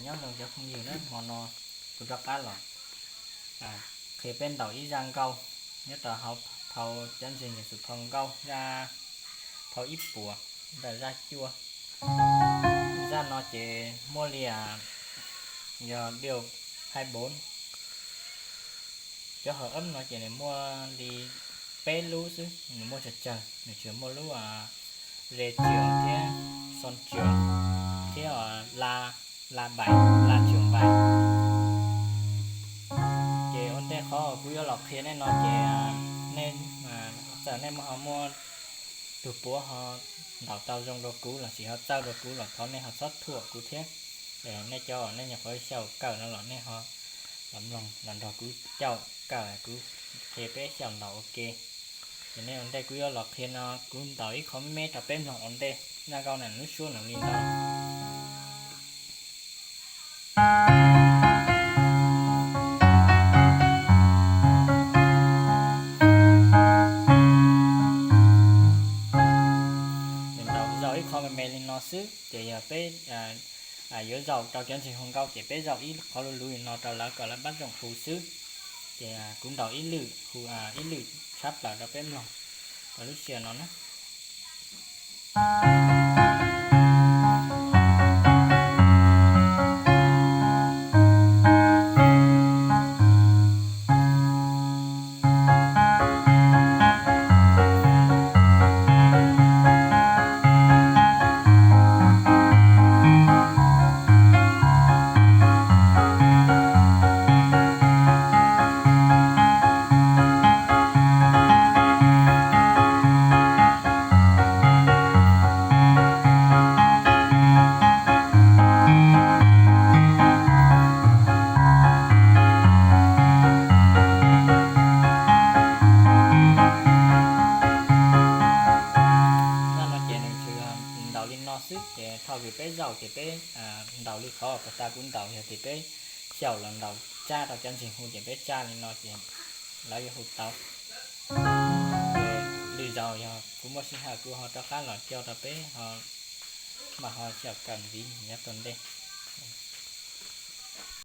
Nyob zoo cov phooj ywg na, hmo no kuv rov qab los qhia peb ntaus ib zaj nkauj nyob rau hauv phau cov ntseeg Yexus phau nkauj, zaj phau ib puas, ntawm zaj cuaj. Zaj no ces muaj li yog điều hai bốn. Cov hợp âm no ces nws muaj li peb lub xwb, nws muaj tsawg tsawg, nws tsuas muaj lub re trường thiab son trường thiab la, la bảy, la trường bảy. Ces ua ntej qhov kuv yuav los qhia nej no ces nej, txawm nej ho muaj tus puav ho ntaus tau zoo dua kuv lossis ho txawj dua kuv los thov nej ho txhob thuam kuv thiab. Nej cov nej nyuam qhuav xyaum kawm no los nej ho los mloog los nrog kuv xyaum kawm, kuv qhia peb xyaum ntaus ua ke. Ces nej ua ntej kuv yuav los qhia no, kuv ntaus ib qho me me rau peb mloog ua ntej. Zaj nkauj na lub suab nws li ntawd. Nws ntaus zaum ib qho me me li no xwb, ces yog peb yuav zaum rau cov ntseeg hu nkauj ces peb zaum ib qho luv luv li no rau lawv kom lawv pab zoo hu xwb. Ces kuv ntaus ib lwm, hu ib lwm tshab plaws rau peb mloog rau lub sij hawm no na. Zaj no ces nws tsuas ntaus li no xwb, ces thaum kws peb zaum ces peb ntaus li qhov puag ta kuv ntaus, yog tias peb xyaum los ntaus tsab rau cov ntseeg hu ces peb tsab li no ces lawv yuav hu tau. Ces lwm zaus yog kuv muaj sij hawm kuv ho rov qab los coj rau peb ho, mam ho xyaum kawm ntxiv nyob tom ntej.